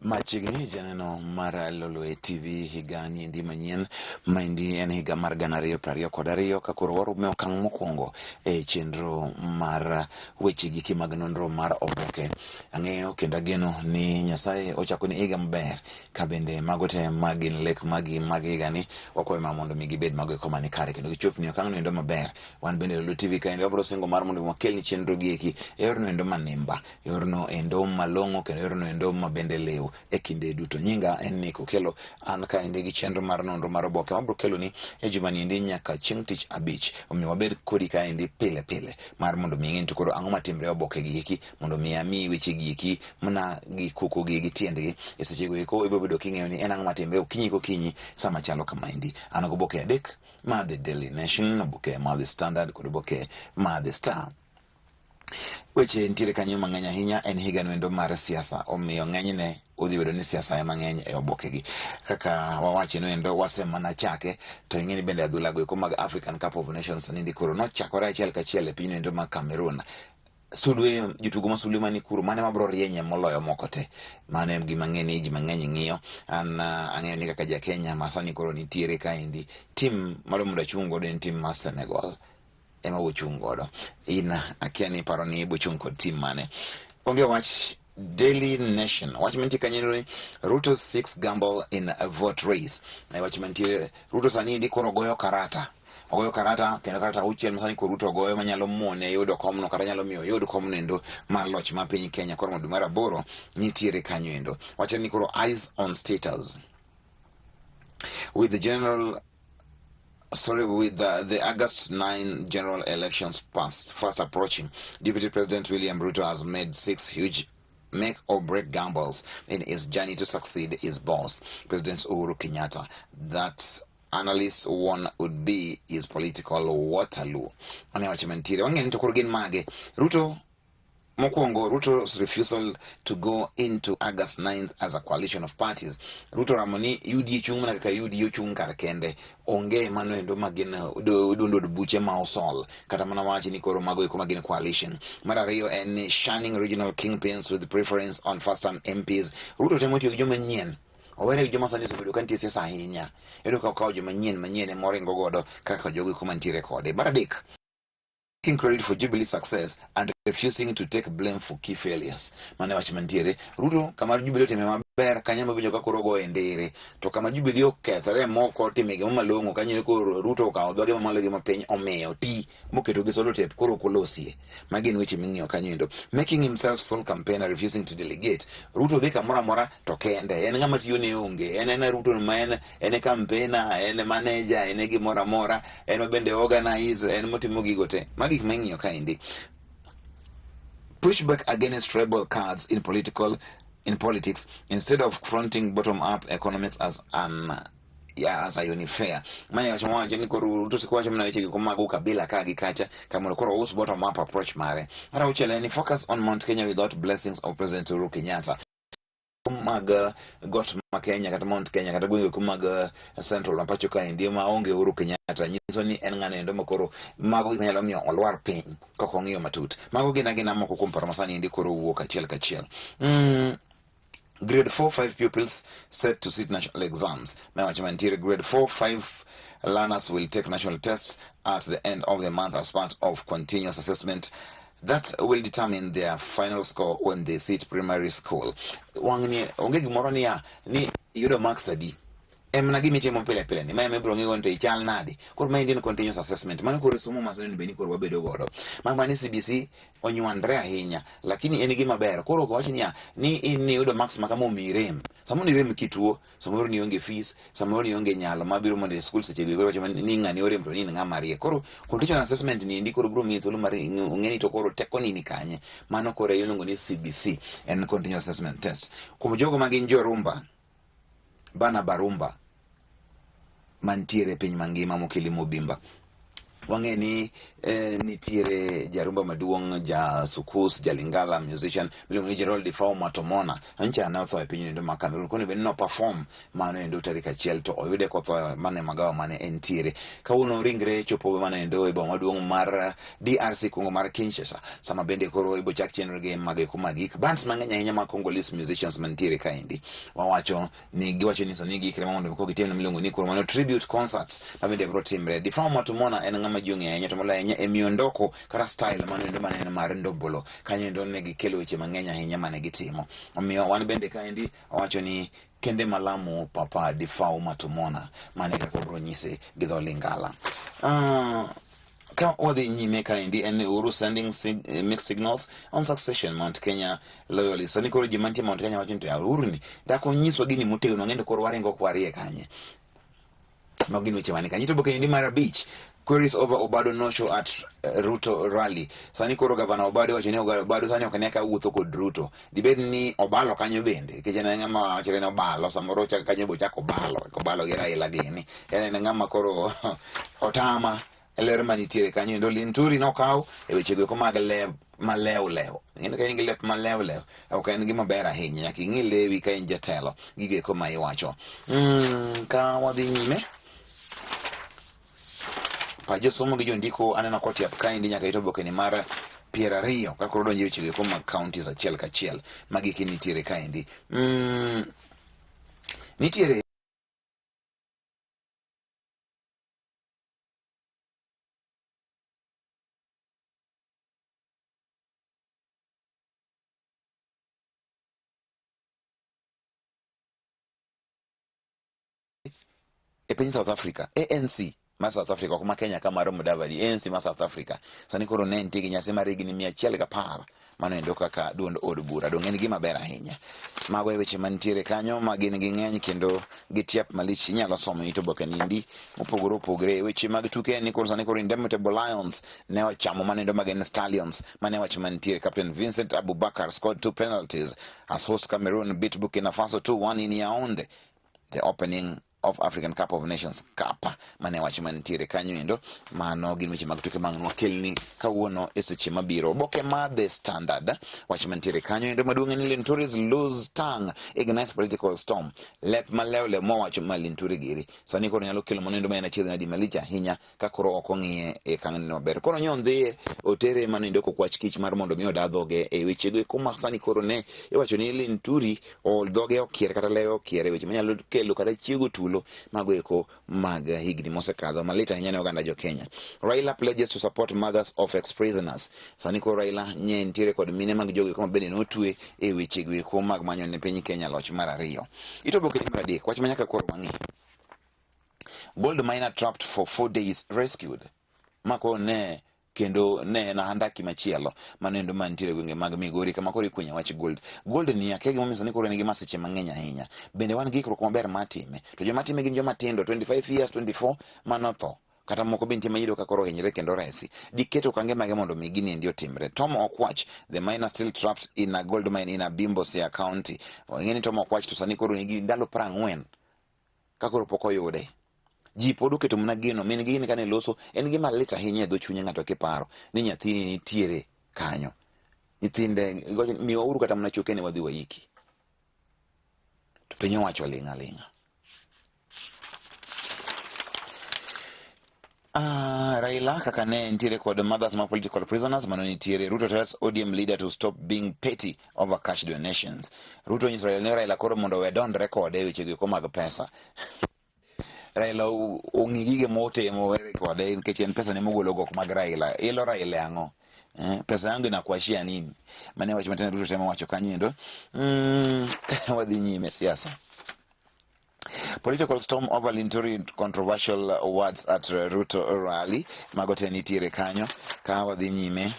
Machiegni janeno mar Lolwe TV higa niendi manyien maendi en higa mar 2022 ka koro warumo e okang' mokwongo e chenro mar weche giki mag nonro mar oboke. Ang'eyo kendo ageno ni Nyasaye ochako ni higa maber ka bende mago te ma gin lek magi mag higani wakwayo ma mondo mi gibed mago eko mani kare kendo gichop ni okang' noendo maber. Wan bende Lolwe TV kaendi wabiro singo mar mondo wakelni chenro gi eki e yorno endo manimba yorno endo malong'o kendo yorno endo mabende liw e kinde duto. Nyinga en Nick Okello, an kaendi gi chenro mar nonro mar oboke mabiro keloni e juma niendi nyaka chieng' tich abich. Omiyo wabed kodi kaendi pile pile mar mondo mi ing'e ni to koro ang'o matimre e oboke gi eki mondo mi amiyi weche gi eki mana gi koko gi gi tiendgi e sechego eko ibiro bedo king'eyo ni en ang'o matimre okinyi kokinyi sama chalo kamaendi. An goboke adek mar The Daily Nation, oboke mar The Standard kod oboke mar The Star. Weche nitiere kanyo mang'eny ahinya, en higa noendo mar siasa, omiyo ng'enyne odhi bedo ni siasa ema ng'eny e obokegi. Kaka wawache noendo wasemana chake, to ing'e ni bende adhula go eko mag African Cup of Nations nindi koro nochakore achiel kachiel e piny noendo mar Cameroon. Sulwe, jotugo ma sulwe mani kuro, mane mabro rienye moloyo moko te. Mano en gima ng'e ni ji mang'eny ng'iyo. An ang'eyo ni kaka ja Kenya ma sani koro nitiere kaendi, tim madwa mondo achung' godo en tim mar Senegal. Ema wochung' godo. In akia ni iparo ni ibochung' kod tim mane. Onge wach Daily Nation. Wach mantie kanyo ni Ruto seeks gamble in a vote race. E wach mantie Ruto sani endi koro goyo karata. Ogoyo karata kendo karata auchiel ma sani koro Ruto goyo manyalo mone yudo komno kata nyalo miyo oyud komno endo mar loch ma piny Kenya koro dwe mar aboro nitiere kanyo endo. Wach ni koro eyes on status. With the general sorry, with the August 9 general elections fast approaching, Deputy President William Ruto has made six huge make or break gambles in his journey to succeed his boss, President Uhuru Kenyatta. That analysts one would be his political Waterloo. Mane wacho mantiere. Wang'eyo ni to koro gin mage. Ruto Mokwongo, Ruto's refusal to go into August 9th as a coalition of parties. Ruto ramo ni UDA chung' mana kaka UDA ochung' kar kende. Onge mano endo ma gin duond od buche ma osol. Kata mana wachi ni koro mago eko ma gin coalition. Mar ariyo en ni shunning regional kingpins with preference on first term MPs. Ruto temo tiyo gi joma nyien. Owere gi joma sani osebedo ka nitie siasa ahinya. Iyudo ka okawo joma nyien manyien ema oringo godo kaka jogo eko mantiere kode. Mar adek, taking credit for Jubilee success and refusing to take blame for key failures. Mane wach mantiere. Ruto kama Jubilee otime maber kanyo ema winjo ka koro goye ndere. To kama Jubilee okethore moko otime gima malong'o kanyo koro Ruto okawo dhoge mamalo gi mapiny omiyo ti moketo gi solo tape koro ok olosie. Magi gin weche ming'iyo kanyo endo. Making himself sole campaigner, refusing to delegate. Ruto dhi kamoro amora to kende. En ng'ama tiyo ne onge. En en Ruto ma en en e campaigner, en e manager, en e gimoro amora, en ma bende organize, en motimo gigo te. Magi gik ma ing'iyo kaendi. Pushback against tribal cards in politics instead of fronting bottom up economics as an yeah, as a unifair. Mane wacho wacho ni koro Ruto siko wacho mana weche gi mag ukabila ka gi kacha ka mondo koro us bottom up approach mare. Mar auchiel en ni focus on Mount Kenya without blessings of President Uhuru Kenyatta. Mag got ma Kenya kata Mount Kenya kata gwenge ku mag Central ma pacho kaendi ma onge Uhuru Kenyatta nyiso ni en ng'ano endo ma koro mago gik manyalo miyo olwar piny kok ong'iyo matut. Mago gin agina moko kuom paro masani endi koro wuok achiel kachiel. Grade 4 5 pupils set to sit national exams. Ma wacho mantiere grade 4 5 learners will take national tests at the end of the month as part of continuous assessment that will determine their final score when they sit primary school. Wang'ni onge gimoro niya ni iyudo marks adi. En mana gima itimo pile pile ni ma ema ibiro ng'igo ni to ichal nade. Koro maendi en continuous assessment. Mano koro somo ma sani bed ni koro wabedo godo. Mak mana ni CBC onywandre ahinya lakini en gima ber. Koro ok wach niya ni in niyudo marks ma kama omiyi rem. Samoro nirem kituo, samoro nionge fees, samoro nionge nyalo mabiro mondo e skul seche go wacho ni ng'ani orem to ni in ng'ama riek. Koro continuous assessment ni endi koro biro miyi thuolo mar ng'e ni to koro tekoni ni kanye. Mano koro iluongo ni CBC, en continuous assessment test. Kuom jogo ma gin jorumba, bana barumba mantiere e piny mangima mokeli Mobimba. Wang'e ni nitiere jarumba maduong' ja soukous, ja lingala musician miluongo ni Gerald Defao Matomona. Nyocha ne otho e piny endo ma Cameroon. Koni bende no perform mano endo tarik achiel to oyude kotho mane magawa mane entiere. Kawuono ringre chopo mano endo e boma maduong' mar DRC Congo mar Kinshasa. Sama bende koro ibo chak chenro gi mag eko mag gik bands mang'eny ahinya mag Congolese musicians mantiere kaendi. Wawacho ni giwacho ni sani giikre mondo koro gitim miluongo ni koro mano tribute concerts ma bende biro timre. Defao Matumona en ng'ama ji ong'eyo ahinya to moloyo ahinya e miondoko kata style mano endo mane en mar ndombolo. Kanyo endo ne gikelo weche mang'eny ahinya mane gitimo. Omiyo wan bende kaendi wawacho ni kende malamu Papa Defao Matumona mane kaka wabiro nyise gi dho Lingala. Ka wadhi nyime kaendi en ni Uhuru sending mixed signals on succession Mount Kenya loyalists. Sani koro ji mantie Mount Kenya wacho ni to ya Uhuru ni dak onyiswa gini motegno wang'e ni koro waringo kwarie kanye. Mago gin weche mane kanyo. To oboke endi mar abich queries over Obado no show at Ruto rally. Sani koro gavana Obado wacho ni Obado sani ok ne ka wuotho kod Ruto. Dibed ni obalo kanyo bende nikech en ng'ama wachore ni obalo samoro ochako kanyo bochako obalo obalo gi Raila gini. En ng'ama koro otama ler manitiere kanyo endo. Linturi nokaw e weche go mag lep malew lew. Ing'e ka in gi lep malew lew ok en gima ber ahinya. Nyaka ing'i lewi ka in jatelo gigo eko ma iwacho. Ka wadhi nyime pa josomo gi jondiko aneno kotiap kaendi nyaka it oboke ni mar 20 ka koro donjo e weche go eko mag counties achiel kachiel magi eki nitiere kaendi. Nitiere e piny South Africa, ANC ma South Africa, ok ma Kenya ka mar Mudavadi, ANC ma South Africa. Sani koro ne nitie gi nyasi mar higni 110 mano endo kaka duond od bura. Donge en gima ber ahinya? Mago e weche mantiere kanyo ma gin gi ng'eny kendo gitiap malich. Inyalo somo it oboke nindi mopogore opogore. Weche mag tuke ni koro sani koro Indomitable Lions ne ochamo mano endo magen Stallions. Mane wach mantiere. Captain Vincent Abubakar scored 2 penalties as host Cameroon beat Burkina Faso 2-1 in Yaounde, the opening of African Cup of Nations Cup. Mane wach mantiere kanyo endo. Mano gin weche mag tuke mang' nwakelni kawuono e seche mabiro. Oboke ma The Standard wach mantiere kanyo endo maduong' en ni Linturi's loose tongue ignites political storm. Lep malew lew mowacho ma Linturi giri sani koro nyalo kelo mano endo ma en achiedh nadi malich ahinya ka koro ok ong'iye e okang' neno maber. Koro nyo ndhiye otere mano endo kokwach kich mar mondo mi oda dhoge e wechego eko ma sani koro ne iwacho ni Linturi dhoge okier kata lewe okier e weche manyalo kelo kata chiego tulo mago eko mag higni mosekadho malit ahinya ne oganda jo Kenya. Raila pledges to support mothers of ex-prisoners. Sani koro Raila nye nitiere kod mine mag jogo eko ma bende notwe e wechego eko mag manyo ne piny Kenya loch mar ariyo. Ito oboke mar adek, wach ma nyaka koro wang'e. Gold miner trapped for 4 days rescued. Mako ne kendo ne en handaki machielo mano endo mantiere e gwenge mag Migori kama koro ikwinyo wach gold. Gold ni akia gimomiyo sani koro en gi masiche mang'eny ahinya. Bende wan gi ikruok maber mar time. To joma time gin joma tindo 25 years, 24 mano tho. Kata moko be nitie mayudo ka koro ohinyre kendo resi. Diketo okange mage mondo mi gini endi otimre. Tom Okwach, the miner still trapped in a gold mine in Abimbo, Siaya County. Ing'e ni Tom Okwach to sani koro nigi ndalo 40 ka koro pok oyude. Ji pod oketo mana geno, min gi gini kane loso en gima lit ahinya e dho chuny ng'ato kiparo ni nyathini nitiere kanyo. Nyithinde miwauru kata mana chokene wadhi waiki. To piny owacho ling' aling'a. Raila kaka ne nitiere kod mothers ma political prisoners mano nitiere. Ruto tells ODM leader to stop being petty over cash donations. Ruto onyiso Raila ni Raila koro mondo owe dondre kode e weche go mag pesa. Raila ong'i gige motimo were kode nikech en pesa ne mogolo go ok mag Raila. Ilo Raila e ang'o? Pesa yangu inakuachia nini? Mane wach matene Ruto temo wacho kanyo endo. Wadhi nyime siasa. Political storm over Linturi controversial words at Ruto rally. Mago te nitiere kanyo. Ka wadhi nyime.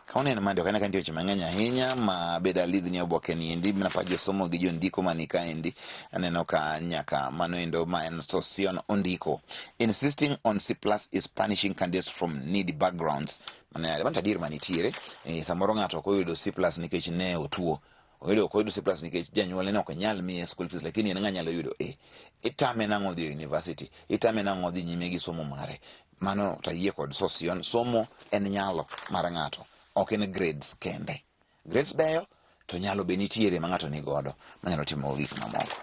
Ka uneno mande ok aneno ka nitie weche mang'eny ahinya ma bed alidhni oboke ni endi mana pa josomo gi jondiko mani kaendi. Aneno ka nyaka mano endo ma en Sosion ondiko. Insisting on C plus is punishing candidates from needy backgrounds. Mano adier manitiere. Samoro ng'ato ok oyudo C plus nikech ne otuo. Oyudo ok oyudo C plus nikech janyuolne ne ok nyal miye school fees, lakini en ng'a nyalo yudo A. Itame nang'o dhi e university? Itame nang'o dhi nyime gi somo mare? Mano to ayie kod Sosion, somo en nyalo mar ng'ato, ok en grades kende. Grades beyo to nyalo be nitiere ma ng'ato ni godo manyalo timo gik mamoko.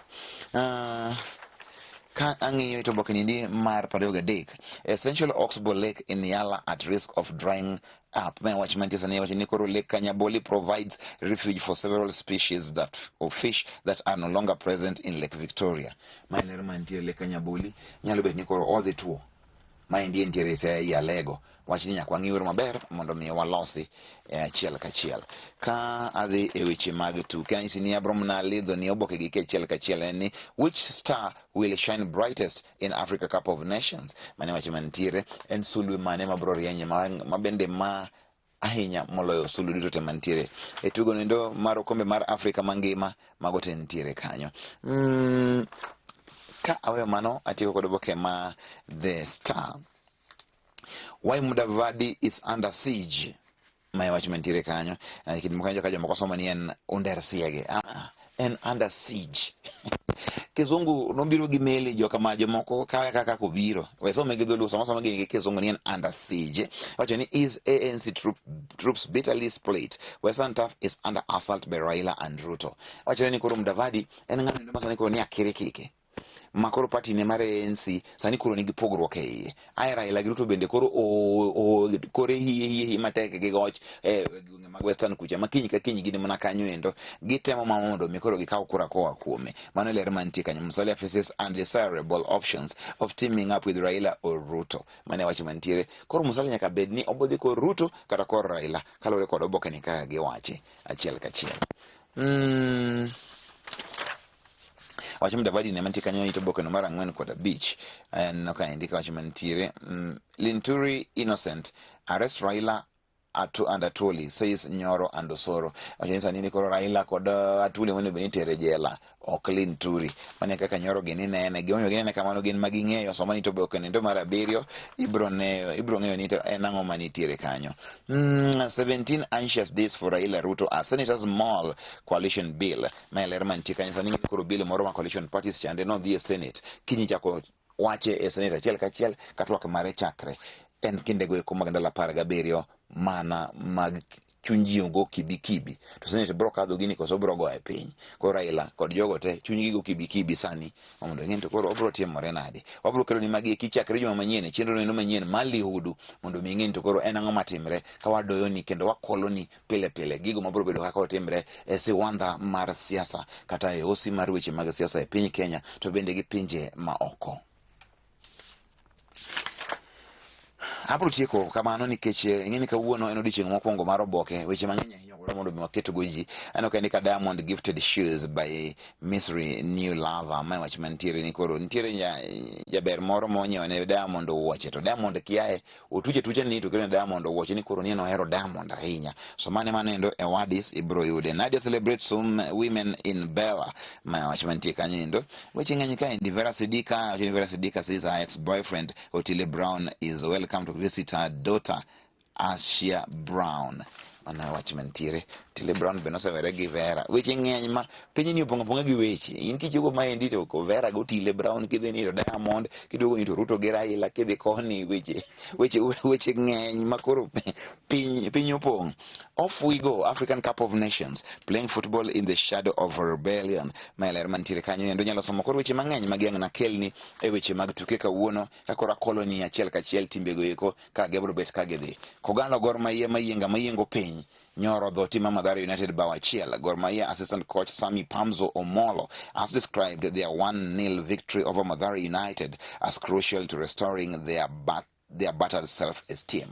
Ka ang'iyo to oboke niendi mar 23, Essential Oxbow Lake in Yala at risk of drying up. Ma wach mantie sani wacho ni koro Lake Kanyaboli provides refuge for several species that of fish that are no longer present in Lake Victoria. Ma en ler mantie Lake Kanyaboli nyalo bet ni koro odhi tuo. Maendi entiere e Alego. Wach ni nyaka wang'i yor maber mondo mi walosi e achiel kachiel. Ka adhi e weche mag tuke, anyisi ni abro mana lidho ni oboke gi achiel kachiel en ni which star will shine brightest in Africa Cup of Nations. Mane wach mantiere en sulwe mane mabro rieny ma bende ma ahinya moloyo sulwe duto te mantiere e tugo nendo mar okombe mar Afrika mangima mago te nitiere kanyo. Ka aweyo mano atieko kod oboke ma The Star. Why Mudavadi is under siege. Mae wach mantiere kanyo. Kinde moko ka jomoko somo ni en under siege. En under siege. Kizungu nobiro gi meli joka ma jomoko kawe kaka kobiro. We some gi dholuo sama somo gi kizungu ni en under siege. Wacho ni is ANC troops bitterly split. Western Turf is under assault by Raila and Ruto. Wacho ni koro Mudavadi en ng'ano ma sani koro ni akirikike. Ma koro party ne mar ANC sani koro nigi pogruok e iye. Ae Raila gi Ruto bende koro kore hiye hiye hiye matek gi goch e gwenge mag Western kucha ma kiny ka kiny gin mana kanyo endo gitemo ma mondo mi koro gikaw kura koa kuome. Mano ler mantie kanyo. Musalia faces undesirable options of teaming up with Raila or Ruto. Mano e wach mantiere. Koro Musalia nyaka bed ni obodhi kor Ruto kata kor Raila kaluwore kod oboke ni kaka giwache achiel kachiel. Wach Mudavadi ne mantie kanyo ito oboke no mar 4 kod 5 en kaendi ka wach mantiere. Linturi innocent arrest Raila and Atwoli says Nyoro and Osoro. Wacho ni sani ni koro Raila kod Atwoli monego bed ni itere jela ok Linturi. Mane kaka Nyoro gini nene gimomiyo ginene kamano gin ma ging'eyo somo ni to oboke nendo mar 7 ibro ng'eyo ni to en ang'o manitiere kanyo. 17 anxious days for Raila Ruto as senators maul coalition bill. Ma ler mantie kanyo sani koro bill moro ma coalition parties chande nodhi e Senate kiny chako wache e Senate achiel kachiel ka twak mare chakre. En kindego eko mag ndalo 17 mana mag chuny ji go kibi kibi. To Senate bro kadho gini koso bro goye piny. Koro Raila kod jogo te chunygi go kibi kibi sani mondo ing'e to koro obro timore nade. Wabro kelo ni magi eki chakre juma manyien e chenro neno manyien mar Lihudu mondo mi ing'e to koro en ang'o matimre ka wadoyoni kendo wakoloni pile pile gigo mabro bedo kaka otimre e siwandha mar siasa kata e osi mar weche mag siasa e piny Kenya to bende gi pinje ma oko. Abro tieko kamano nikech ing'e ni kawuono en odiochieng' mokwongo mar oboke weche mang'eny ahinya ok mondo mi waketgo ji. Aneno ka ndika Diamond gifted shoes by Misri new lover. Ma wach mantiere ni koro nitiere jaber moro monyiewo ne Diamond wuoche to Diamond kiaye otuche tuche ni to kelo ne Diamond wuoche ni koro ni en ohero Diamond ahinya. So mane manendo e Wadis ibro yude. Nadia celebrates some women in Bella. Ma wach mantie kanyo endo. Weche ng'eny kaendi. Vera Sidika, wacho ni Vera Sidika says her ex-boyfriend Otile Brown is welcome to visit her daughter Asia Brown. Mano wach mantiere. Otile Brown be nosewere gi Vera. Weche ng'eny ma piny ni opong' apong'a gi weche. In kichopo maendi to ko Vera go Otile Brown, kidhi ni to Diamond, kiduogo ni to Ruto gi Raila, kidhi koni weche weche weche ng'eny ma koro piny opong'. Off we go, African Cup of Nations, playing football in the shadow of rebellion. Ma ler mantiere kanyo endo nyalo somo koro weche mang'eny ma giang' nakelni e weche mag tuke kawuono ka koro akoloni achiel kachiel timbego eko ka gibro bet ka gidhi. Kogalo Gor Mahia mayienga mayiengo piny nyoro dho tim Mathare United bao achiel. Gor Mahia assistant coach Sami Pamzo Omolo has described their 1-0 victory over Mathare United as crucial to restoring their battered self-esteem.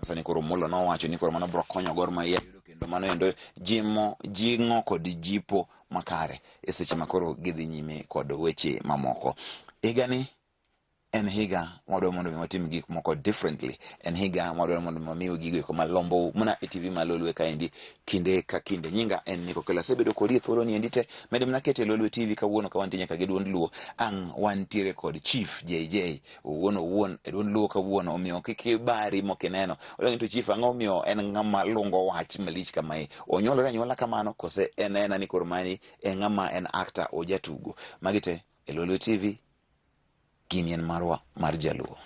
Sani koro Omolo nowacho ni koro mano bro konyo Gor Mahia yudo kendo mano endo jing'o kod jipo makare e seche ma koro gidhi nyime kod weche mamoko. Higani en higa mwadwaro mondo mi watim gik moko differently. En higa mwadwaro mondo mi wamiu gigo eko malombo mana e TV ma Lolwe kaendi kinde ka kinde. Nyinga en Nico Okello. Asebedo kodi e thuolo ni endi te. Med mana kete Lolwe TV kawuono ka wantie nyaka gi duond Luo. Ang' wantiere kod Chief JJ owuon owuon e duond Luo kawuono. Omiyo kik ibari mokineno. Odonjo to Chief ang'o omiyo en ng'ama lungo wach malich kamae. Onyuolore anyuola kamano kose en ena ni koro mani en ng'ama en actor ojatugo. Magi te e Lolwe TV. Gini en marwa mar Jaluo.